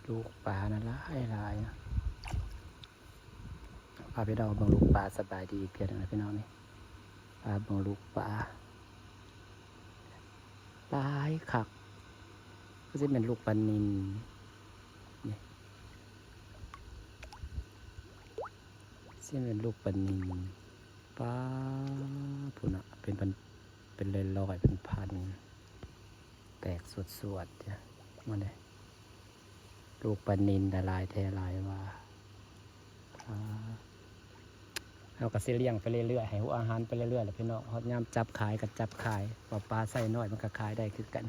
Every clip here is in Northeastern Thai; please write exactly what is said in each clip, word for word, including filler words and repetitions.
ลูกปลานะหลายหลายนะ พาพี่น้องเบิ่งลูกปลา สบายดีอีกเทื่อหนึ่งนะพี่น้องนี่ พาเบิ่งลูกปลา หลายคัก ก็สิเป็นลูกปลานิลนี่ สิเป็นลูกปลานิล ปลาพุ้นนะ เป็นพัน เป็นร้อยๆ เป็นพัน แตกสวดๆ จ้ะ มาเลย ลูกปลานิลละหลายแท้หลายว่า อ่า เฮาก็สิเลี้ยงไปเรื่อยๆ ให้หัวอาหารไปเรื่อยๆ แหละพี่น้อง ฮอดยามจับขายก็จับขาย ว่าปลาไซน้อยมันก็ขายได้คือกัน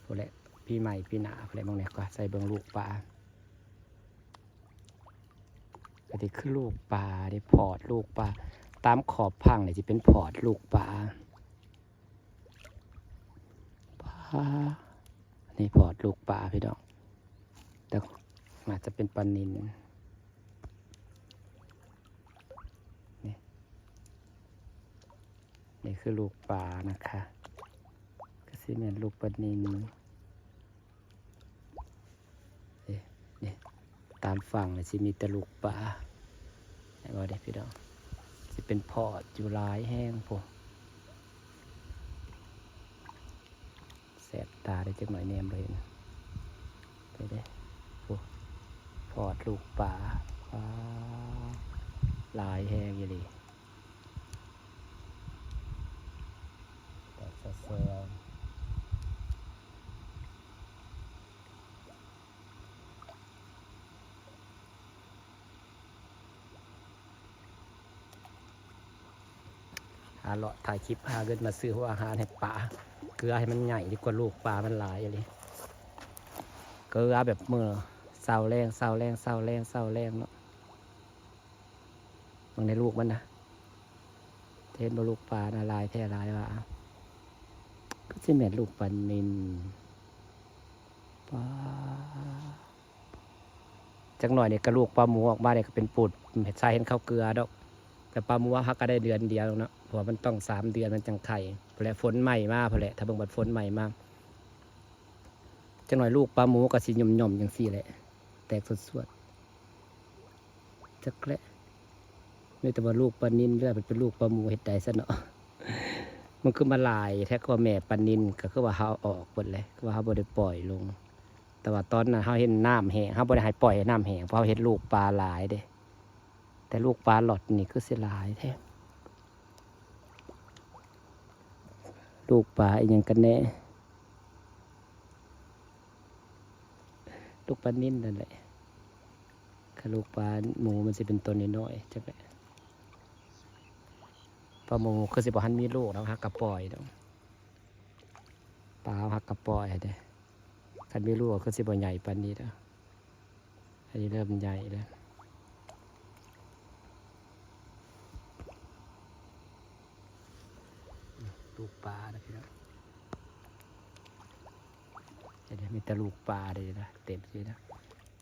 พู้นแหละ ปีใหม่ปีหน้าพู้นแหละ บางเนี่ยก็ใส่เบิ่งลูกปลา ก็สิคือลูกปลาเด้ พอร์ตลูกปลา ตามขอบพังนี่สิเป็นพอร์ตลูกปลา ปลา นี่พอร์ตลูกปลาพี่น้อง แต่อาจจะเป็นปลานิล นี่ นี่คือลูกปลานะคะ ก็สิแม่นลูกปลานิล เอ๊ะ นี่ ตามฝั่งนี่สิมีแต่ลูกปลา เห็นบ่เด้พี่น้อง สิเป็นพอร์ตอยู่หลายแฮงพู้น แสบตาได้จักหน่อย แนมบ่เห็น ไปเด้ พู้น พอร์ตลูกปลา ปลา หลายแฮงอีหลี แตกสะแซว หาเลาะถ่ายคลิป หาเงินมาซื้อหัวอาหารให้ปลา เกลือให้มันใหญ่ดีกว่า ลูกปลามันหลายอีหลี เกลือแบบมื้อเช้าแลง เช้าแลง เช้าแลง เช้าแลงเนาะ เบิ่งในลูกมันนะ เห็นบ่ ลูกปลานะ หลายแท้หลายว่า ก็สิแม่นลูกปลานิล ปลา จักหน่อยนี่ก็ลูกปลาหมูออกมานี่ก็เป็นปูด ใส่เห็นข้าวเกลือดอก แต่ปลาหมูเฮาก็ได้เดือนเดียวเนาะ เพราะว่ามันต้องสามเดือนมันจังไข่ พู้นแหละ ฝนใหม่มาพู้นแหละ ถ้าเบิ่งบัดฝนใหม่มา จักหน่อยลูกปลาหมูก็สิหย่อมๆ จังซี่แหละ แตกสวดๆ จักแหละ มีแต่ว่าลูกปลานิลเด้อ มันเป็นลูกปลาหมูเฮ็ดใดซะเนาะ มันคือมาหลายแท้ ก็แม่ปลานิลก็คือว่าเฮาเอาออกเบิดเลย คือว่าเฮาบ่ได้ปล่อยลง แต่ว่าตอนนั้นเฮาเห็นน้ำแห้ง เฮาบ่ได้ให้ปล่อยให้น้ำแห้ง เพราะเฮาเห็นลูกปลาหลายเด้ แต่ลูกปลาหลอดนี่คือสิหลายแท้ ลูกปลาอีหยังกันแน่ ลูกปลานิลนั่นแหละ คันลูกปลาหมูมันสิเป็นตัวน้อยๆ จักแหละ ปลาหมูคือสิบ่ทันมีลูกดอก ฮักกะปล่อยดอก ปลาฮักกะปล่อยเด้ คันมีลูกก็คือสิบ่ใหญ่ปานนี้ดอก อันนี้เริ่มใหญ่แล้ว ลูกปลานะพี่น้อง เดี๋ยวมีแต่ลูกปลาเลยนะ เต็มเลยนะ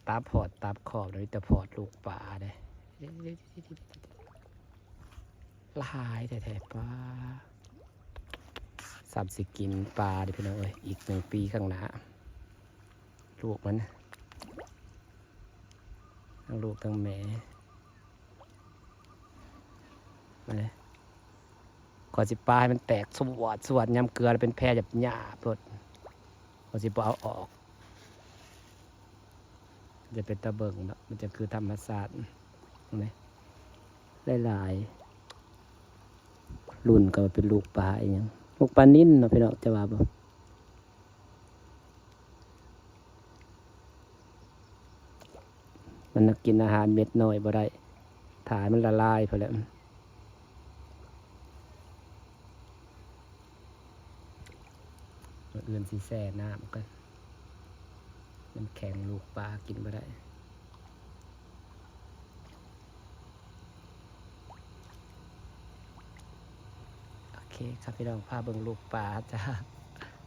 ตามพอร์ตตามขอบเลย มีแต่พอร์ตลูกปลาเลย หลายแท้ๆ ปลา สามสิกินปลาเด้อพี่น้องเอ้ย อีกหนึ่งปีข้างหน้า ลูกมันนะ ทั้งลูกทั้งแม่ มาเลย ขอสิปลาให้มันแตกสวดสวด ยำเกลือแล้วเป็นแพร่หยาบๆ โลด ขอสิบ่เอาออก จะเป็นตาเบิ่งเนาะ มันจะคือธรรมชาติ เห็นไหม หลายๆ รุ่นก็เป็นลูกปลาอีหยัง ลูกปลานิลเนาะพี่น้อง จะว่าบ่ มันน่ะกินอาหารเม็ดน้อยบ่ได้ ถ่ายมันละลายพอแล้ว มื้ออื่นสิแช่น้ำก่อน มันแข็ง ลูกปลากินบ่ได้ โอเคครับพี่น้อง พาเบิ่งลูกปลาจ้า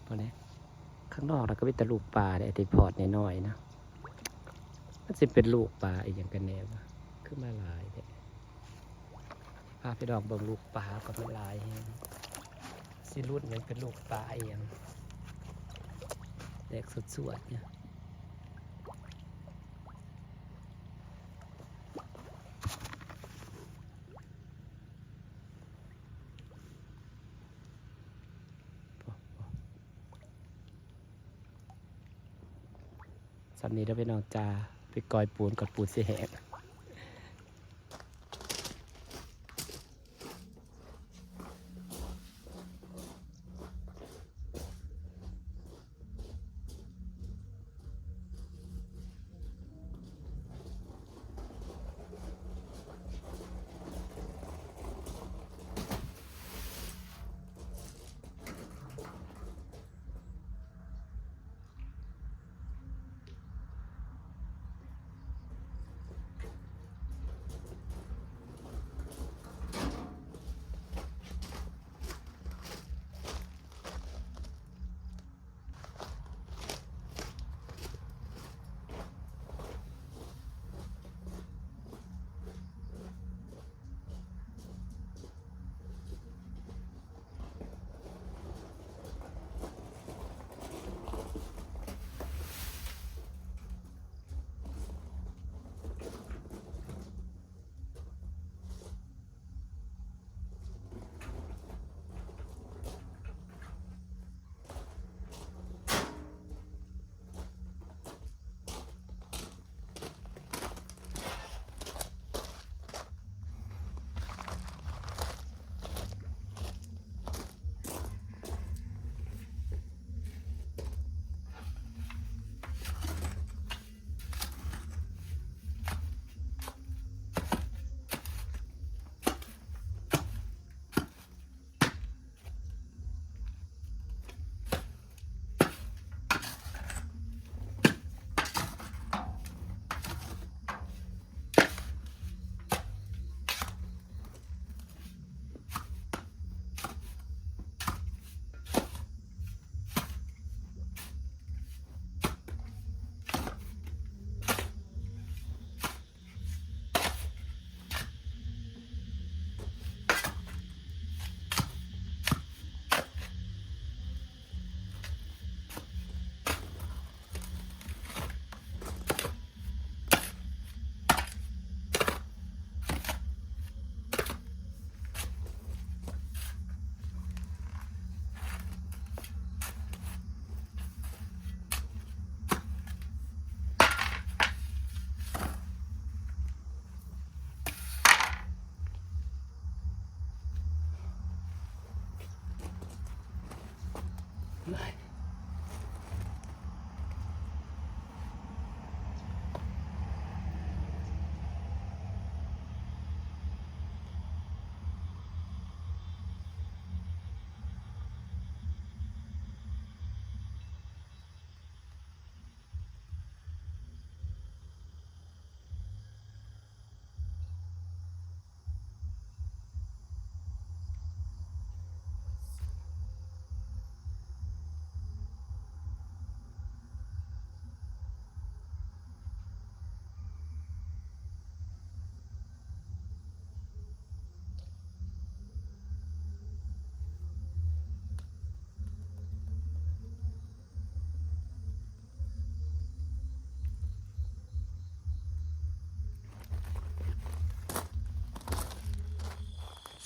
พวกนี้ ข้างนอกเราก็มีแต่ลูกปลาเด้ ไอ้ที่พอร์ตน้อยๆ นะ มันสิเป็นลูกปลาอีหยังกันแน่วะ คือมาหลายแท้ พาพี่น้องเบิ่งลูกปลาก็มันหลายแฮง สิรุ่นมันเป็นลูกปลาอีหยัง แตกสวดๆ เนี่ย สำนี้เด้อพี่น้องจ้า ไปกอยปูนก่อน ปูนสิแห้ง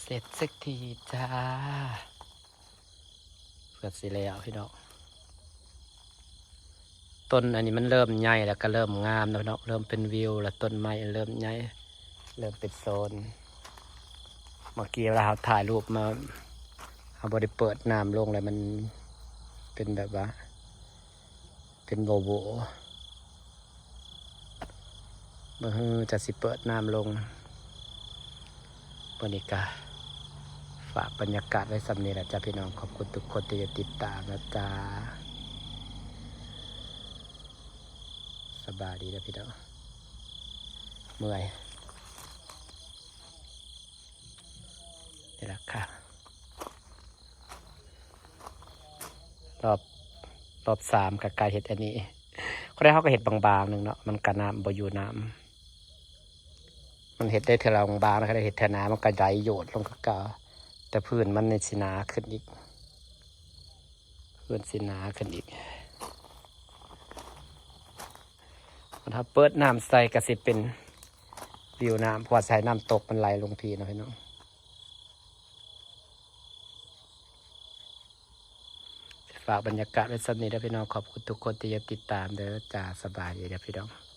เสร็จสักทีจ้า เกือบสิแล้วพี่น้อง ต้นอันนี้มันเริ่มใหญ่แล้วก็เริ่มงามแล้วพี่น้อง เริ่มเป็นวิวแล้ว ต้นไม้เริ่มใหญ่ เริ่มเป็นโซน เมื่อกี้เวลาเราถ่ายรูปมา เราบ่ได้เปิดน้ำลงเลย มันเป็นแบบว่า เป็นโหว่ๆ เบิ่งจะสิเปิดน้ำลง มื้อนี้ก็ฝากบรรยากาศไว้ส่ำนี้แหละจ้าพี่น้อง ขอบคุณทุกคนที่จะติดตามนะจ๊ะ สบายดีนะพี่น้อง เมื่อย นี่แหละค่ะ รอบ รอบสามก็กลายเฮ็ดอันนี้ คนแรกเขาก็เฮ็ดบางๆ หนึ่งเนาะ มันก็น้ำบ่อยู่น้ำ มันเฮ็ดได้เทื่อละบางๆ แล้วก็ได้เฮ็ดเทื่อหนา มันก็ไหลโยดลงคือเก่า แต่พื้นมันนี่สิหนาขึ้นอีก พื้นสิหนาขึ้นอีก มันถ้าเปิดน้ำใส่ก็สิเป็นวิวน้ำ เพราะว่าใส่น้ำตกมันไหลลงพีเนาะพี่น้อง ฝากบรรยากาศไว้ส่ำนี้เด้อพี่น้อง ขอบคุณทุกคนที่ยังติดตามเด้อจ้า สบายดีเด้อพี่น้อง